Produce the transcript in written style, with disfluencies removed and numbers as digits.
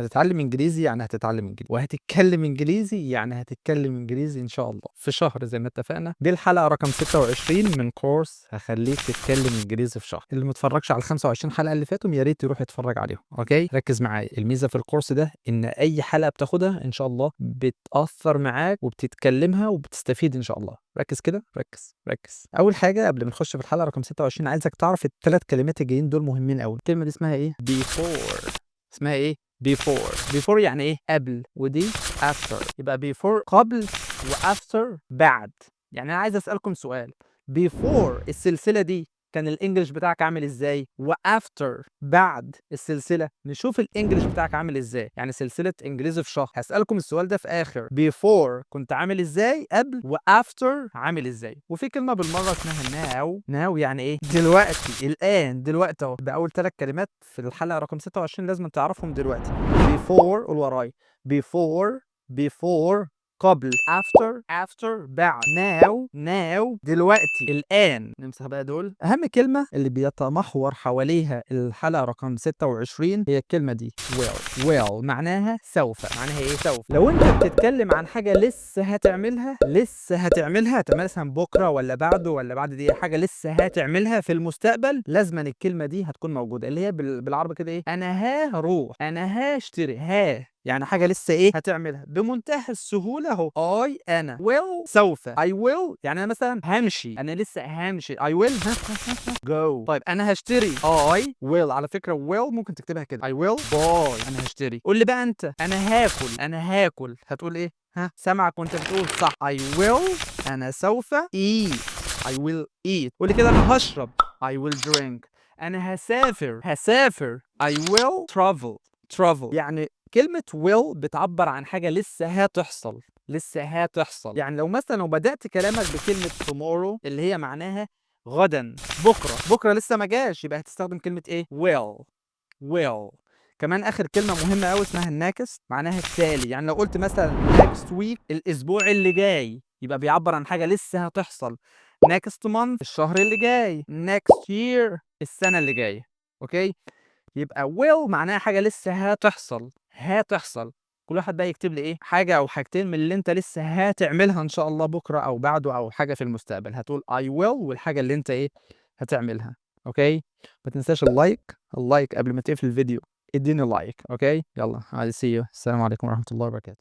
هتتعلم إنجليزي يعني هتتعلم إنجليزي، وهتتكلم إنجليزي يعني هتتكلم إنجليزي إن شاء الله في شهر زي ما اتفقنا. دي الحلقة رقم 26 من كورس هخليك تتكلم إنجليزي في شهر. اللي متفرجش على ال 25 حلقة اللي فاتوا يا ريت يروح يتفرج عليهم. okay، ركز معايا. الميزة في الكورس ده إن أي حلقة بتاخدها إن شاء الله بتأثر معاك وبتتكلمها وبتستفيد إن شاء الله. ركز كده، ركز ركز. أول حاجة قبل ما نخش في الحلقة رقم 26 عايزك تعرف الثلاث كلمات الجايين دول مهمين أوي. الكلمة دي اسمها إيه؟ before. اسمها إيه؟ before. before يعني إيه؟ قبل، ودي after. يبقى before قبل و after بعد. يعني أنا عايز أسألكم سؤال، before السلسلة دي كان ال English بتاعك عامل ازاي؟ و after بعد السلسلة نشوف ال English بتاعك عامل ازاي. يعني سلسلة انجليزي في شهر، هسالكم السؤال ده في اخر، before كنت عامل ازاي قبل، و after عامل ازاي. وفي كلمة بالمرة اسمها now. now يعني ايه؟ دلوقتي، الان، دلوقتي اهو. ده اول ثلاث كلمات في الحلقة رقم 26 لازم تعرفهم دلوقتي. before، قول ورايا، before، before قبل، after، after بعد، now، now دلوقتي، الآن. نمسح بقى دول. أهم كلمة اللي بيتمحور حواليها الحلقة رقم 26 هي الكلمة دي will. will معناها سوف. معناها إيه؟ سوف. لو أنت بتتكلم عن حاجة لسه هتعملها، لسه هتعملها، هتعملها مثلا بكرة ولا بعده ولا بعد، دي حاجة لسه هتعملها في المستقبل، لازما الكلمة دي هتكون موجودة، اللي هي بالعربي كده إيه؟ أنا هروح، أنا هشتري. ها يعني حاجة لسه إيه؟ هتعملها. بمنتهى السهولة أهو، I أنا، will سوف، I will يعني أنا مثلا همشي، أنا لسه همشي، I will go. طيب أنا هشتري، I will. على فكرة will ممكن تكتبها كده، I will buy، أنا هشتري. قول لي بقى أنت، أنا هاكل، أنا هاكل، هتقول إيه؟ ها، سامعك وأنت بتقول صح. I will أنا سوف، eat، I will eat. قول لي كده، أنا هشرب، I will drink. أنا هسافر، هسافر، I will travel، travel. يعني كلمة will بتعبر عن حاجة لسه هتحصل، لسه هتحصل. يعني لو مثلا لو بدأت كلامك بكلمة tomorrow اللي هي معناها غدا، بكرة، بكرة لسه ما جاش، يبقى هتستخدم كلمة ايه؟ will، will. كمان اخر كلمة مهمة قوي اسمها next، معناها التالي. يعني لو قلت مثلا next week الاسبوع اللي جاي، يبقى بيعبر عن حاجة لسه هتحصل. next month الشهر اللي جاي، next year السنة اللي جاية. okay، يبقى will معناها حاجة لسه هتحصل، هتحصل. كل واحد بقى يكتب لي ايه؟ حاجة او حاجتين من اللي انت لسه هتعملها ان شاء الله بكرة او بعده او حاجة في المستقبل. هتقول I will والحاجة اللي انت ايه؟ هتعملها. okay، ما تنساش ال like، ال like قبل ما تقفل الفيديو اديني like. okay، يلا I see you. السلام عليكم ورحمة الله وبركاته.